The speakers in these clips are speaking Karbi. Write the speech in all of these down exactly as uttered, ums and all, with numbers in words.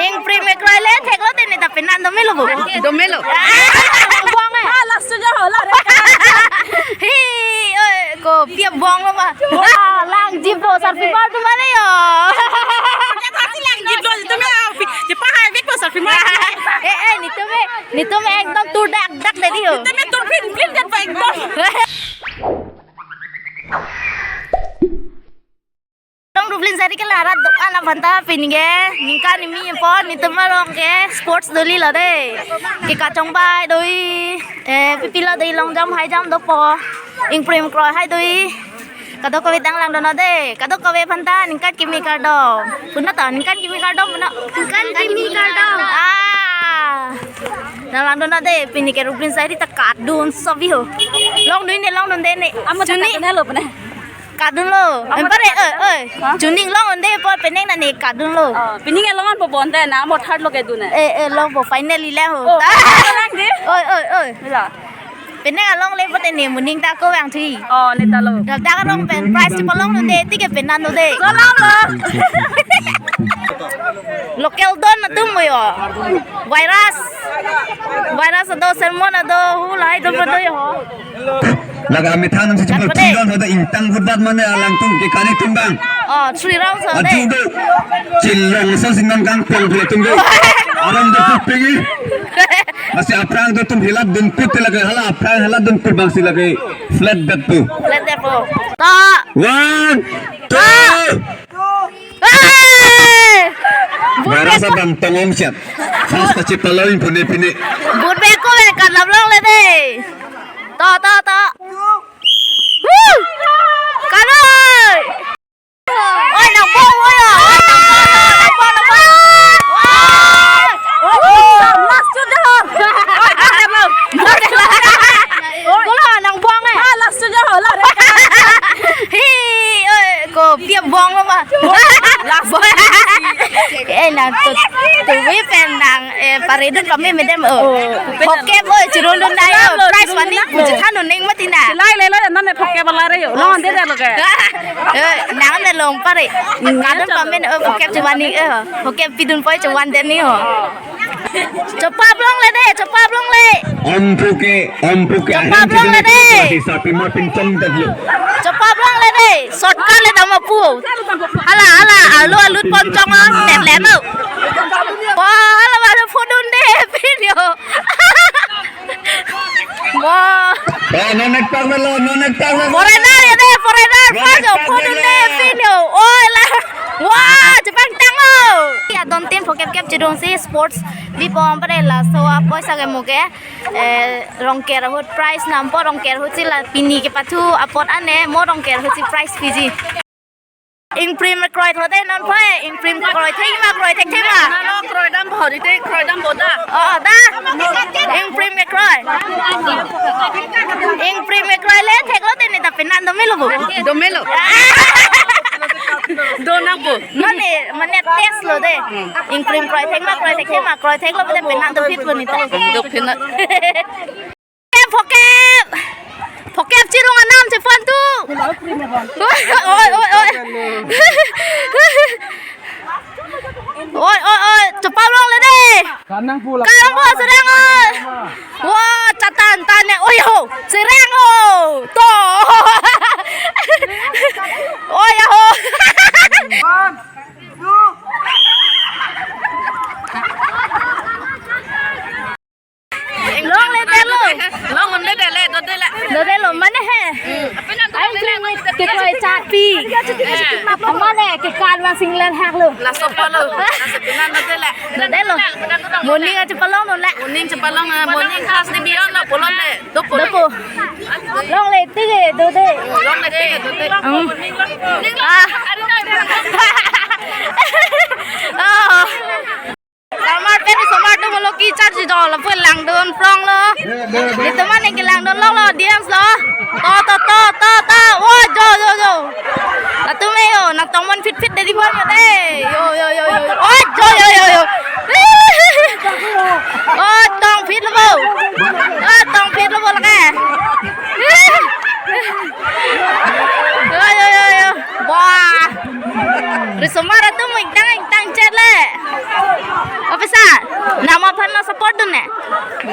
Ingprim me kroi le, theklo te ne ta penan do melo bo. Do melo. Ah, buang eh. Ah, last tu dah lah. Hi, oi, kopi buang lo ma. Wah, lang jip lo, sarpi bal tu mana yo? Lang jip lo, itu me, cepat hai, bek lo sarpi bal. Eh, eh, nitum me, nitum me ekdom tur dak dak tadi yo. Itu me tur plin plin kan, Pak, ekdom. Long Dublin sari ke larat dokan aphanta pini ke ningkan kimi po nitum arong ke sports doli lo de. Ke kachongbai doi, eh, pipi lo doi, long jump, high jump dopo. Ingprim kroi hai doi. Kadokave tang langdun non de. Kadokave aphanta ningkan kimi kardom. Puno ta ningkan kimi kardom puno. Ningkan kimi kardom. Ah. Nang langdun non de, pini ke Dublin sari ta kadun sobi ho. Longdun ne, longdun de ne. Amo ta Chuni. Kadun helo pene. Kadun lo. Amo Empare, ta oi, oi. Hah? Chuning long unde po penang na ne kadun lo. Oh, pini ke long an po bonte na, amo third lo ke dun eh. Eh, eh, long po finally le ho. Oh, ta. Long de. Oi, oi, oi. Mila. Penang along le po te ne muning ta ko vang thi. Oh, ne ta lo. Dak dak arong pen prize chepalong unde, ti ke penan unde. Ko long lo. Local don atum mo yo. Virus. Virus ado, sermon ado, hu lahai do do yo. Laga amethan nang si chiplo Dak pade. Three round hoda ingtang hurdat mane alangtum ke kani tumbang. Oh, three rounds ho de. Aju do. Chilong sa sinang kang pong pula tum do. Aram do put pingi. Lasi aphrang do tum hilat dun put laga hala aphrang hilat dun put bang si laga flat bet tu. Flat bet po. Ta. One, two. Hey! Bara sa bang tongom siap. Fast ta chipaloi pune pine. But be ko be kan lam long le de. To, to, to. Woo! Kaloi! Oi, nang bong, oi, oi, nang bong, nang bong, nang bong. Wah! Woo! Last shoot dah. Oi, oi, oi. Oi, oi, oi. Kulo nang bong eh. Ah, last shoot dah, lah. Hi, oi, kopi bong lo ma. Last bong. Eh, nang tu, tu wi pen nang, eh, paridun kami medem, oh. Oh, Phokep, oi, chirundun dai, oh. Prize money, puji than uning mati na. Lai, lai, lai, nan ne phokep bala re yo. Lo, ande de lo ke. Eh, nang ne long pare. Kadun pame, oh, phokep chubani, eh, phokep pidun poi chuan de ni ho. Chopap long le de, chopap long le. Om puke, om puke. Chopap long le de. Di sapi ma pincong tadi. Chopap long le de. Shortcut le tama pu. Hala, hala, alu, alu poncong, oh, tet le no. Wah, hala, hala, phone un de, video. Wah. Eh, non ek tang melo, non ek tang melo. Foreigner ya de, foreigner. Non ek tang melo. Phone un de, video. Oi la. Wah, chepangtang lo. Ya don tin phokep kep chirung si sports. Di pom pare laso apoisa ke muke. Eh, Rongker ahut prize nampo, Rongker ahut si la pini kepathu apot ane, mo Rongker ahut si prize piji. Ingprim kroi thode non phe, ingprim kroi thek ma, kroi thek thek ma. Nalo kroi dam bhori te, kroi dam boda. Oh, da. Ingprim kroi. Ingprim kroi le theklo te ne ta penan do melo bo. Do melo. Do nang bo. Mane, mane test lo de. Ingprim kroi thek ma, kroi thek thek ma, kroi theklo te penan do phit lo ne ta. Do phit na. Phokep, phokep. Phokep chirung anam chepan tu. Oi, oi, oi. Oi, oi, oi. Chopap long le de. Kanang pula. Kanang pula serang, oi. Wah, chatan tan ne. Oi ho. Serang ho. To. Oi ho. One, two. Long le de lo. Long un de de le, do de le. Do de lo mane he. Ai sing te koi chapi. Mane ke kan ma sing len hak lo. Laso palo. Laso pinan do de le. Do de lo. Morning aja palong non le. Morning aja palong, ah, morning class ni bion lo, pulang de. Do po. Do po. Long le ti ke do de. Long le ti ke do de. Hmm. Ah. Oh. Samar pen samar tu molo ki charge do lapu langdun prong lo. Itu mana ke langdun lo lo dance lo. To to to to to. Oh, jo jo jo. Latum me yo, nang tongmon phit phit dari bor mate. Yo yo yo yo. Oh, jo yo yo yo. Oh, tong phit lo bo. Oh, tong phit lo bo lake. Yo yo yo yo. Wah. Risomar atum ingtang ingtang chet le.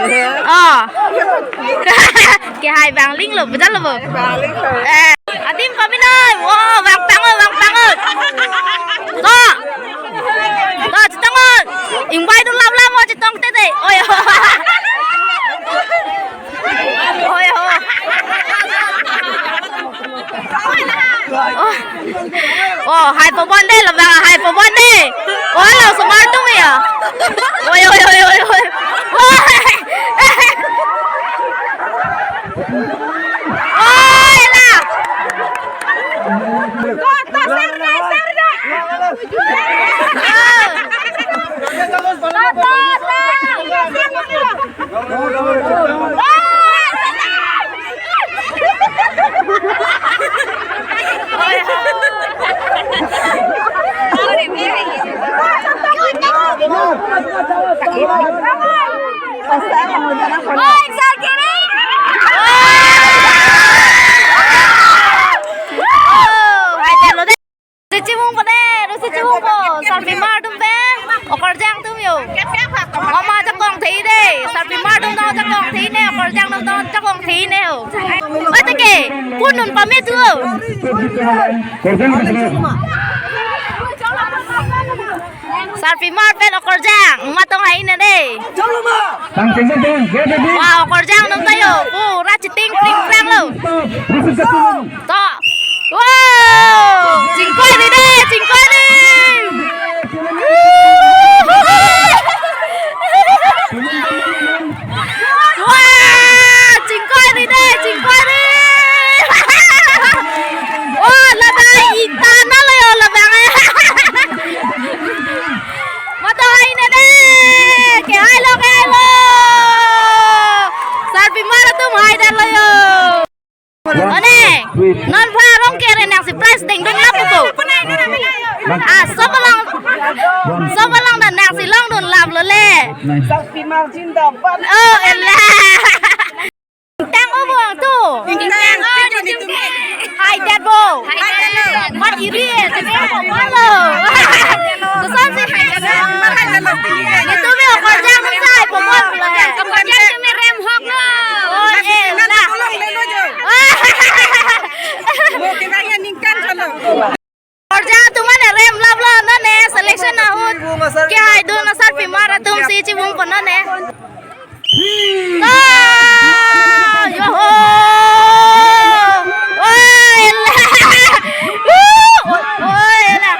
Oh. Kehai bang linglo, betul lo, bo? Eh, adim pamenoi. Wow, bang pang, bang pang. To. To, chetong. Ingbai dun lam lam, chetong tete. Oi. Oi, ho. Oh. Oh, hai pabon de, labang hai pabon de. Oh, lo, semar tung ya. Oi, oi, oi, oi, oi. Oi. Oi, la. Oi, exaggerate! Oh, hai, telo de. Rusi chimung po de, rusi chimung po. Sarpimar atum pen okarjang atum yo. Mama jakong thei de. Sarpimar atum do jakong thei ne, okarjang atum do jakong thei ne ho. Oi, teke, pun dun pame tu ho. Sarpimar pen okarjang, matong hai ne de. Wah, okarjang atum ta yo. Pura chiting pring prang lo. To. Wow! Chingkoi ri de, chingkoi ri. Wah! Chingkoi ri de, chingkoi ri. Oh, labang ita na lo yo, labang. Matong hai ne de. Kehai lo, kehai lo. Sarpimar atum hai dan lo yo. One. One, non pha arong kere nangsi prize dengdun lap po. Ah, sobalang, sobalang dan nangsi longdun lap lo le. Sarpimar jindabad. Oh, elah. Tang o bong tu. Tang o, hai det bo. Mat iri e, tang o bong lo. Koson si. Itu me okarjang atum sai, pabon lo he. Okarjang atum me rem hok lo. Oh, elah. Okarjang atum mane rem lap lo, non ne selection ahut. Kehai dun asarpimar atum si chimung po non ne. Ah, yo ho. Oi, la. Oi, la.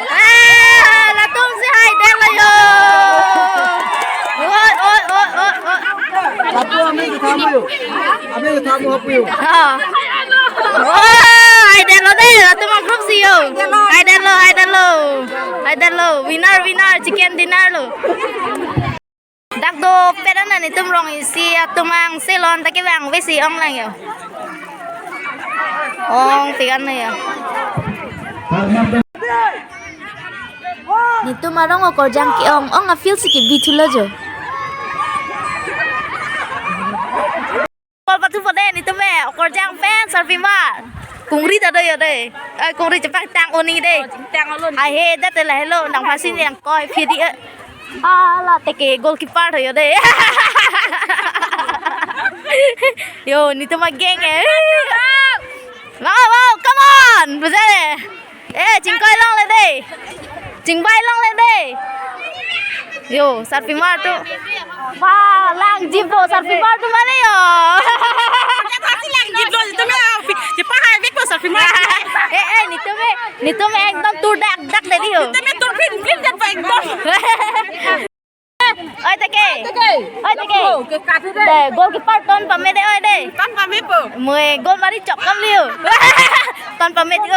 Ah, latum si hai det lo yo. Oi, oi, oi, oi, oi. Lapu ame kethamu yo. Ame kethamu hapu yo. Ah. Oh, hai det lo de, latum a-group si yo. Hai det lo, hai det lo. Hai det lo. Winner, winner, chicken dinner lo. Dak dopet an netum rong isi atum angse lo, anta kevang besi ong lang yo. Ong tigan na yo. Netum arong okorjang ke-ong ong a-field si kebi thulo jo. Kol pathu po de netum me, okorjang pen sarpimar. Kungri ta do yo de. Ai, kungri chepak tang oni de. Tang alon. Ai he, dat te la helo, nang pasi nangkoi phidi e. Ala teke goalkeeper tho yo de. Yo, netum a-gang e. Wow, wow, come on. Buja de. Eh, chingkoi longle de. Chingbai longle de. Yo, sarpimar atum. Wah, lang jip lo sarpimar atum mane yo. Lang jip lo, netum me, chepa hai bek lo sarpimar. Eh, eh, netum me, netum me ekdom tur dak dak de di yo. Netum me tur pin pin dak pa ekdom. Oi, teke. Teke. Oi, teke. Lapu, ke katu de. De, goalkeeper ton pame de, oi, de. Ton pame po. Mui goal mari chok kam liu. Ton pame tu.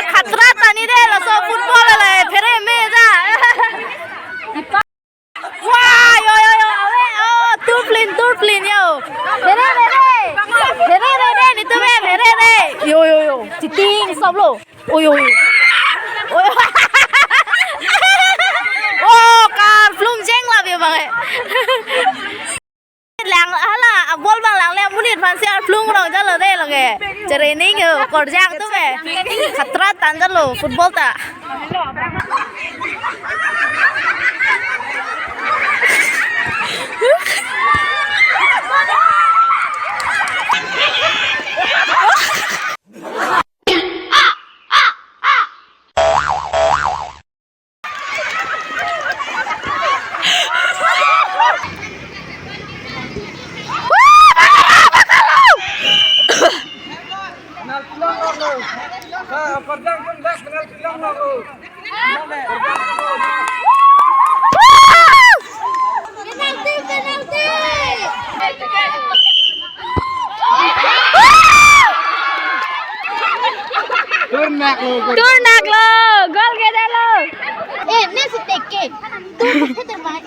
Khatra tani de, laso football le, phere me ja. Wah, yo, yo, yo, awe, oh, tur plin, tur plin, yo. Phere, phere. Phere, phere, netum me, phere, phere. Yo, yo, yo. Chiting, sob lo. Oi, oi. Oi. Oh, karplung jeng la bi bang e. Lang, hala, a-ball bang lang le, monit aphan si arplung rong jalo de lage. Training ho, Okarjang atum eh. Khatra tanggal lo, football ta. Turnak lo, turnak lo, gol kede lo. Eh, ne si teke. Tu, tu terbaik.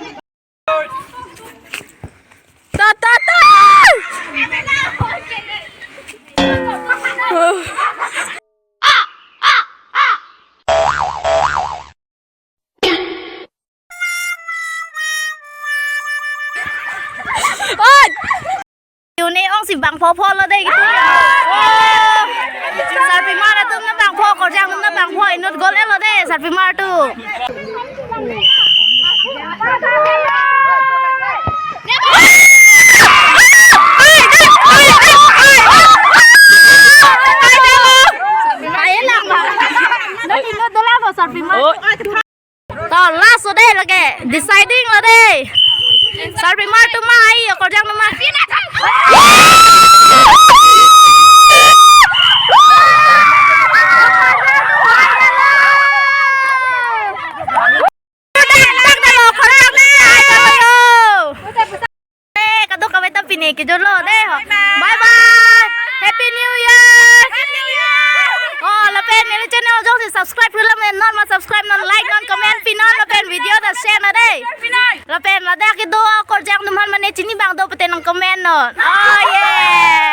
Ta, ta, ta! Oi! Tune ong si bangpho pho lo dei gitu ya. Oh. Sarpimar atum nang bangpho, Okarjang atum nang bangpho, inut gol-et lo dei, Sarpimar atum. Ayo lang ba. Nang inut dolang ko Sarpimar. Oh. To last lo dei lake, deciding lo dei. Sarpimar atum ma ai, Okarjang atum ma. Eh, kadokave ta pine kejor lo dei ho. Bye bye. Happy New Year. Oh, lapen neli channel jongsi subscribe-lo ma, non ma subscribe non, like non, comment pi non, lapen video ta share non dei. Lapen ladak kedo Okarjang atum aphan mane chini abang do pute nang comment non. Oh yeah.